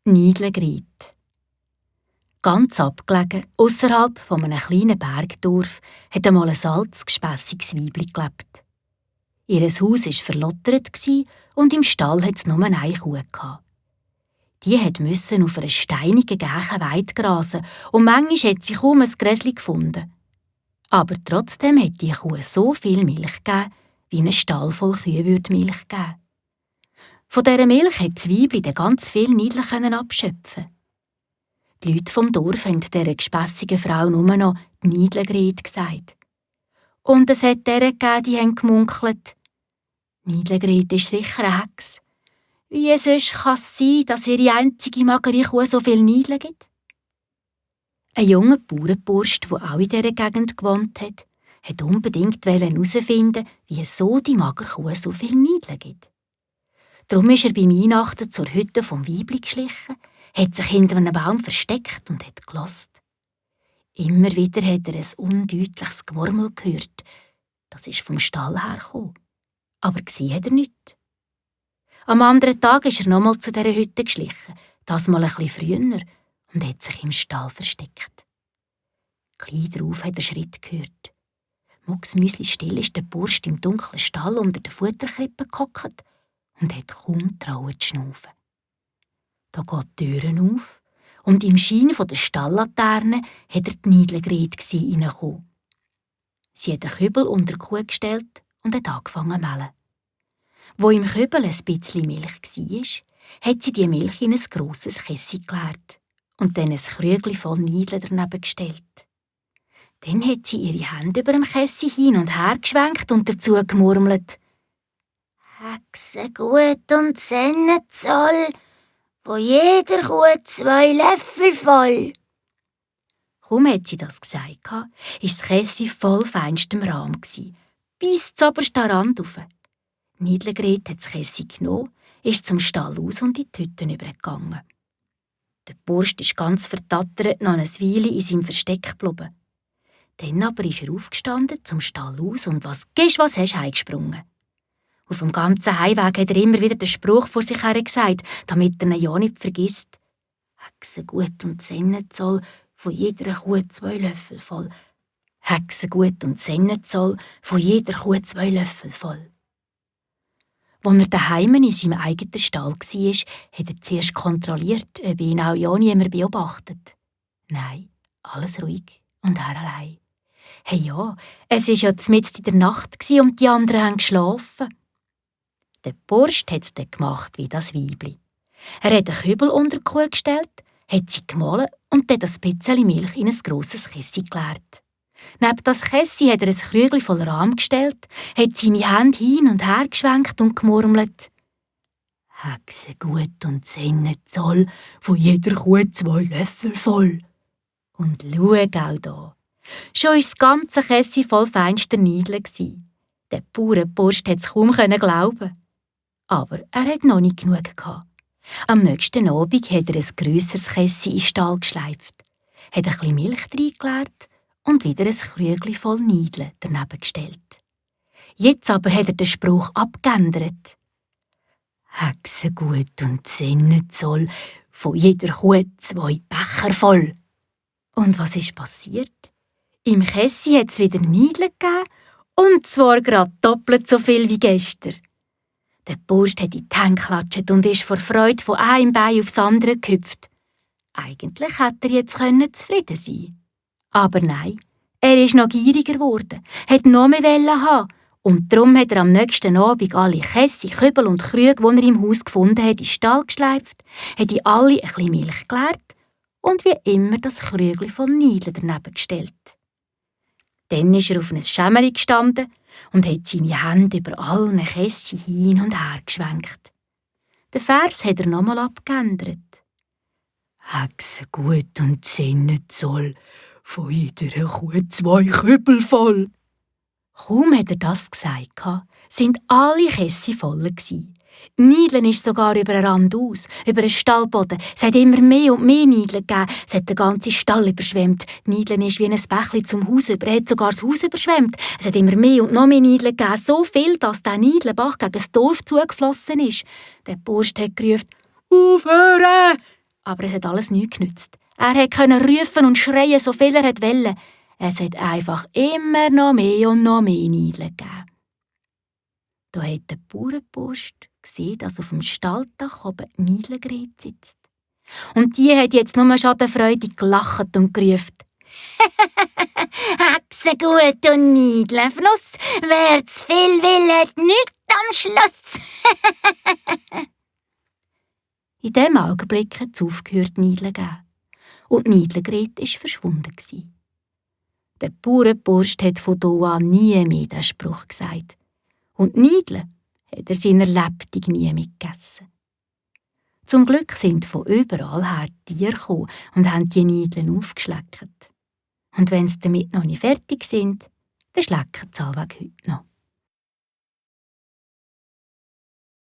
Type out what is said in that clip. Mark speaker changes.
Speaker 1: Nidlegried. Ganz abgelegen, ausserhalb von einem kleinen Bergdorf, hat einmal ein altes, gespässiges Weibli gelebt. Ihr Haus war verlottert und im Stall hatte es nur eine Kuh. Die musste auf einer steinigen Gächenweide grasen und manchmal hat sie kaum ein Gräsli gefunden. Aber trotzdem hat die Kuh so viel Milch gegeben, wie ein Stall voll Kühe Milch geben. Von dieser Milch konnte das Weibli dann ganz viel Nidle abschöpfen. Die Leute vom Dorf haben dieser gespässigen Frau nur noch die Nidlegried gesagt. Und es hat deren gegeben, die haben gemunkelt: Nidlegried ist sicher eine Hex. Wie sonst kann es sein, dass ihre einzige magere Kuh so viel Nidle gibt? Ein junger Bauernbursch, der auch in dieser Gegend gewohnt hat, wollte unbedingt herausfinden, wieso die magere Kuh so viel Nidle gibt. Darum ist er beim Weihnachten zur Hütte vom Weibli geschlichen, hat sich hinter einem Baum versteckt und hat gehört. Immer wieder hat er ein undeutliches Gemurmel gehört. Das ist vom Stall hergekommen. Aber gesehen hat er nichts. Am anderen Tag ist er nochmal zu dieser Hütte geschlichen, das mal ein bisschen früher, und hat sich im Stall versteckt. Gleich darauf hat er Schritt gehört. Mucksmüsli-still ist der Bursch im dunklen Stall unter der Futterkrippe gehockt und hat kaum trauen zu schnaufen. Da geht die Tür auf und im Schein der Stalllaterne hat er die Nidlegried reingekommen. Sie hat einen Kübel unter die Kuh gestellt und hat angefangen zu mehlen. Wo im Kübel ein bisschen Milch war, hat sie die Milch in ein grosses Kässi geleert und dann ein Krügli voll Nidle daneben gestellt. Dann hat sie ihre Hände über dem Kässi hin und her geschwenkt und dazu gemurmelt: «Hexe gut und Sennenzoll, wo jeder Kuh 2 Löffel voll.» Kaum hat sie das gesagt, war das Kässi voll feinstem Rahm, bis zuoberst an den Rand rauf. Nidlegried hat das Kässi genommen, ist zum Stall aus und in die Hütte übergegangen. Der Bursch ist ganz vertattert noch eine Weile in seinem Versteck geblieben. Dann aber ist er aufgestanden, zum Stall aus und was hast heimgesprungen. Auf dem ganzen Heimweg hat er immer wieder den Spruch vor sich her gesagt, damit er ihn ja nicht vergisst. «Hexe gut und Sennenzoll, von jeder Kuh 2 Löffel voll. Hexe gut und Sennenzoll, von jeder Kuh 2 Löffel voll.» Als er daheim in seinem eigenen Stall war, hat er zuerst kontrolliert, ob ihn auch ja niemand beobachtet. Nein, alles ruhig und er allein. Hey ja, es war ja mitten in der Nacht und die anderen haben geschlafen. Der Bursch hat es dann gemacht wie das Weibli. Er hat einen Kübel unter die Kuh gestellt, hat sie gemahlen und dann ein bisschen Milch in ein grosses Kässi geleert. Neben das Kässi hat er ein Krügli voll Rahm gestellt, hat seine Hände hin und her geschwenkt und gemurmelt: «Hexe gut und Sennenzoll, von jeder Kuh 2 Löffel voll.» Und schau auch da. Schon ist das ganze Kässi voll feinster Nidle. Der Bauernbursch konnte es kaum glauben. Aber er hat noch nicht genug gehabt. Am nächsten Abend hat er ein grösseres Kässi in den Stall geschleift, hat ein bisschen Milch reingeleert und wieder ein Krügli voll Nidle daneben gestellt. Jetzt aber hat er den Spruch abgeändert. «Hexe gut und Sennenzoll, von jeder Kuh 2 Becher voll.» Und was ist passiert? Im Kässi hat es wieder Nidle gegeben, und zwar gerade doppelt so viel wie gestern. Der Bursch hat in die Hände geklatscht und ist vor Freude von einem Bein aufs andere gehüpft. Eigentlich hätte er jetzt zufrieden sein können. Aber nein, er ist noch gieriger geworden, hat noch mehr haben und darum hat er am nächsten Abend alle Kässi, Kübel und Krüge, die er im Haus gefunden hat, in den Stall geschleift, hat in alle ein bisschen Milch geleert und wie immer das Krügli voll Nidle daneben gestellt. Dann ist er auf ein Schemmeli gestanden und hat seine Hände über allen Kässi hin und her geschwenkt. Den Vers hat er nochmal abgeändert. «Hexe gut und Sennenzoll, von jeder Kuh 2 Kübel voll.» Kaum hat er das gesagt, sind alle Kässi voll. Nidlen ist sogar über den Rand aus, über den Stallboden. Es hat immer mehr und mehr Nidlen gegeben. Es hat den ganzen Stall überschwemmt. Nidlen ist wie ein Bächli zum Haus über. Er hat sogar das Haus überschwemmt. Es hat immer mehr und noch mehr Nidlen gegeben. So viel, dass der Nidlenbach gegen das Dorf zugeflossen ist. Der Bursch hat gerufen: «Aufhören!» Aber es hat alles nichts genützt. Er konnte rufen und schreien, so viel er wollte. Es hat einfach immer noch mehr und noch mehr Niedeln gegeben. Da hat der Bauernbursch gesehen, dass auf dem Stalldach oben die Niedelgret sitzt. Und die hat jetzt nur schadenfreudig gelacht und gerufen: «Hexengut und Niedelfluss, wer zu viel will, hat nichts am Schluss.» In diesem Augenblick hat es aufgehört, Niedeln zu geben. Und die Niedelgret war verschwunden. Der Bauernbursch hat von da an nie mehr diesen Spruch gesagt. Und die Niedeln hat er seiner Lebtung nie mitgegessen. Zum Glück sind von überall her Tiere gekommen und haben die Niedeln aufgeschleckt. Und wenn sie damit noch nicht fertig sind, dann schlecken sie allweg heute noch.